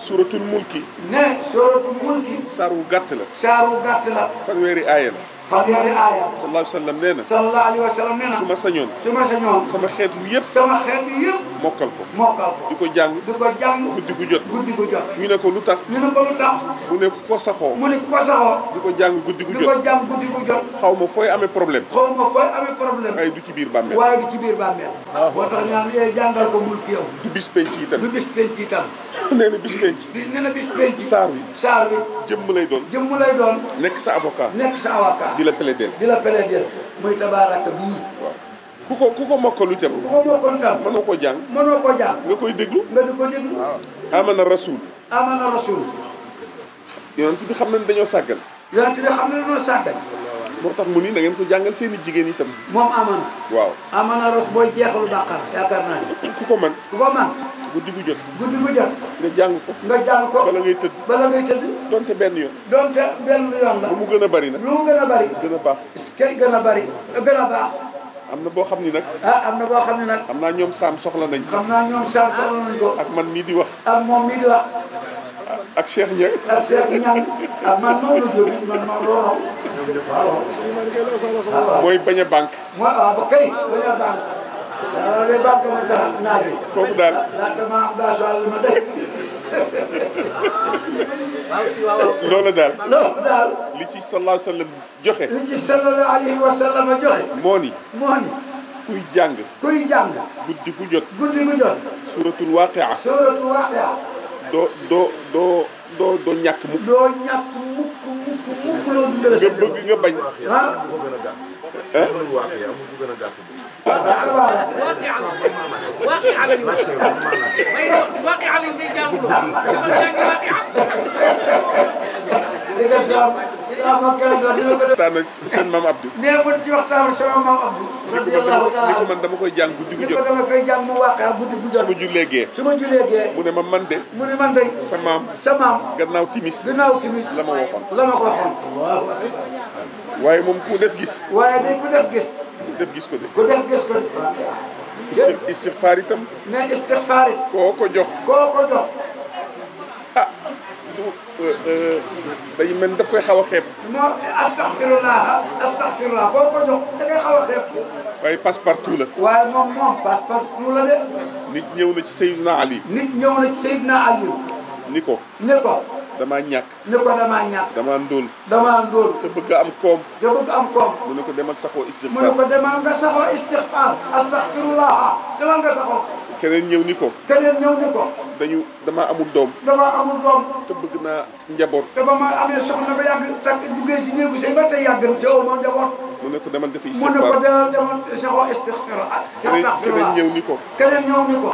suuratul mulki. ne suuratul mulki. saar wu gàtt la. saar wu gàtt la. fanweeri aaya la. fanweeri aaya. sallallahu alayhi wa sallam nee na. sallallahu alayhi wa sallam nee na. su ma sañoon. su ma sañoon. sama xeet wi yëpp. sama xeet yi yëpp. mokkal ko. mokkal ko. di ko jàng. di ko jàng. guddi gu jot. guddi gu jot. ñu ne ko lu tax. ñu ne ko lu tax. mu ne ku ko saxoo. mu ne ku ko saxoo. di ko jàng guddi gu di jot. ko jàng guddi gu jot. xaw ma fooy amee problème. xaw ma fooy amee problème. ay du ci biir bàmmeel. waaye du ci biir bàmmeel. moo tax ñu naan yee jàngal ko mulki yow. du bis penc yi du tamit. bis penc itam. nee na bis penc. nee na bis penc. saar wi. saar wi. jëmm lay doon. jëmm lay doon. nekk sa avocat. nekk sa avocat. di la plaider. di la plaider. muy tabaaraka bii. waaw ku ko mokkalu itam. ku ko mokkal itam. mënoo ko jàng. mënoo ko jàng. nga koy déglu. nga di ko déglu. amana rasul. amana rasul. yonent bi xam nañ dañoo sàggan. yonent bi xam ne dañoo sàggan. moo tax mu ni na ngeen ko jàngal seeni jigéen itam. moom amana. waaw. amana ras booy jeexalu bàqara yaakaar naa ne. ku ko man ku ko man. guddi gu jot. guddi gu jot. nga jàng ko. nga jàng ko. bala ngay tëdd. bala ngay tëdd. donte benn yoon. donte benn yoon la. lu mu gën a bari nag. lu mu gën a bari. gën a baax. kay gën a bari. gën a baax. am na boo xam ni nag. am na boo xam ne nag. xam naa ñoom Saam soxla nañ. xam naa ñoom Saam soxla nañ ko. ak man mii di wax. ak moom mii di wax. ak Cheikh Niang. ak Cheikh Niang. ak man Maodo Diop man Maodo waaw. mooy bañ a banque. mooy waaw ba kay bañ a banque. waaw de banque ma tax naa fi. kooku daal. laata ma am gasoil ma def. loolu daal. loolu daal. li ci sallallahu alayhi wa sallam joxe. li ci sallallahu alayhi wa sallam joxe. moo ni. moo ni. kuy jàng. kuy jàng. guddi gu jot. guddi gu jot. suratul waaqia. suratul waaqia. doo ñàkk mukk. doo ñàkk mukk loo dundal sa nga bëgg nga bañ. واقع على واقع على اللي جابوا waxtaan ak seen maam Abdou. nee ma ci waxtaan ak sama maam Abdou. radiyallahu taala ni ko man dama koy jàng guddi gu jot. ni ko dama koy jàng mu waaqia guddi gu jot. su ma jullee gee. su ma jullee gee. mu ne ma man de. mu ne man de. sa maam. sa maam. gannaaw timis. gannaaw timis. la ma waxoon. la ma ko waxoon. waaw. waaye moom ku def gis. waaye day ku def gis. ku def gis ko de. ku def gis ko de. istixfaar itam. ne istixfaar it. koo ko jox. koo ko jox. ah du day mel daf koy xaw a xeeb. non astaxfirullah boo ko jox da ngay xaw a xeeb. waaye passe partout la. waaye moom passe partout la de. nit ñëw na ci Seydina Ali. nit ñëw na ci Seydina Ali. ni ko. ne ko. damaa ñàkk. ne ko damaa ñàkk. damaa ndóol. damaa ndóol. te bëgg am koom. te bëgg am koom. mu ne ko demal saxoo mu istixfaar. ne ko demal nga saxoo istixfaar. astaxfirullah demal nga saxoo. keneen ñëw ni ko. keneen ñëw ni ko. damaa amul doom. damaa amul doom. te bëgg naa njaboot. te ba ma amee soxna ba yàgg takk duggee ci néegu sëy ba tey yàgg na te aw ma njaboot. mu ne ko demal defi mu ne ko istixfaar. demal saxoo istixfaar. keneen ñëw ni ko. keneen ñëw ni ko.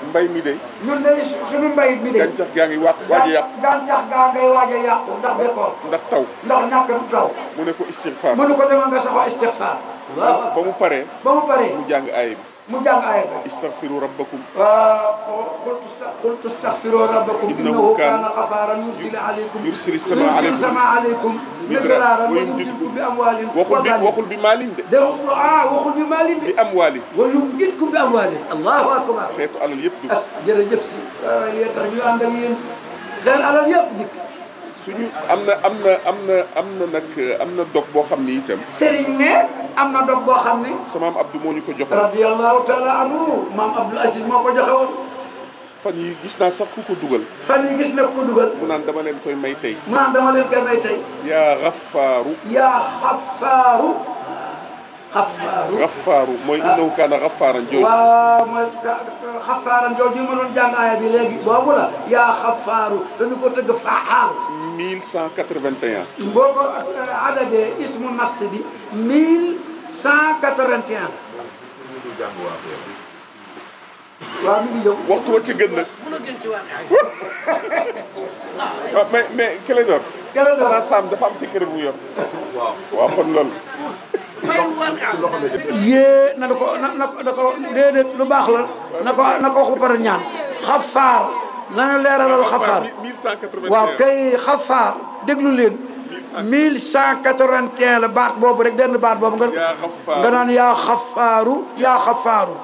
mbay mi de. ñun de suñu mbay mi de. gàncax gaa ngi waaj a yàqu. gàncax gaa ngay waaj a yàqu ndax bekkoor. ndax taw. ndax ñàkk du taw. mu ne ko istixfaar. mu ne ko demal nga saxoo istixfaar. ba mu paree. ba mu paree. mu jàng aaya bi. mu jàng aaya bi. istaghfiru rabbakum. qultu istaghfiru rabbakum innahu kaana ghaffaaran yursili samaa aleykum midraaran wa yumdidkum bi amwaalin. waxul bi maalin de. waxul bi maalin de. bi amwaalin. wa yumdidkum bi amwaalin. allahu akbar. xeetu alal yëpp dugg. jërëjëf si. yéen tax ñu ànd ak yéen. xel alal yëpp dikk. suñu am na dog boo xam ni itam. Serigne ne am na dog boo xam ni. sama maam Abdou moo ñu ko joxoon. radiyallahu taala anhu maam Abdou Aziz moo ko joxe woon. fan yi gis naa sax ku ko dugal. fan yi gis na ku ko dugal. mu naan dama leen koy may tey. mu naan dama leen koy may tey. yaa Gaffaaru. yaa Gaffaaru. Gaffaaru mooy innahu kaana Gaffaaran jooju. waaw mooy Gaffaaran jooju ma doon jàng aaya bi léegi boobu la. yaa Gaffaaru dañu ko tëgg faxaal. 1181. boo ko adadee ismu nafs bi 1181. waaw mi ngi ñëw. waxtu wa ci gën nag. waaw mais Clédor. Clédor Sam dafa am secret bu mu yor. waaw kon loolu. yée na ko déedéet lu baax la na ko wax ba pare ñaan. Xafaar nañu leeralal Xafaar. 1181. waaw kay Xafaar déglu leen. 1181 la baat boobu rek benn baat boobu nga naan yaa Xafaaru yaa Xafaaru.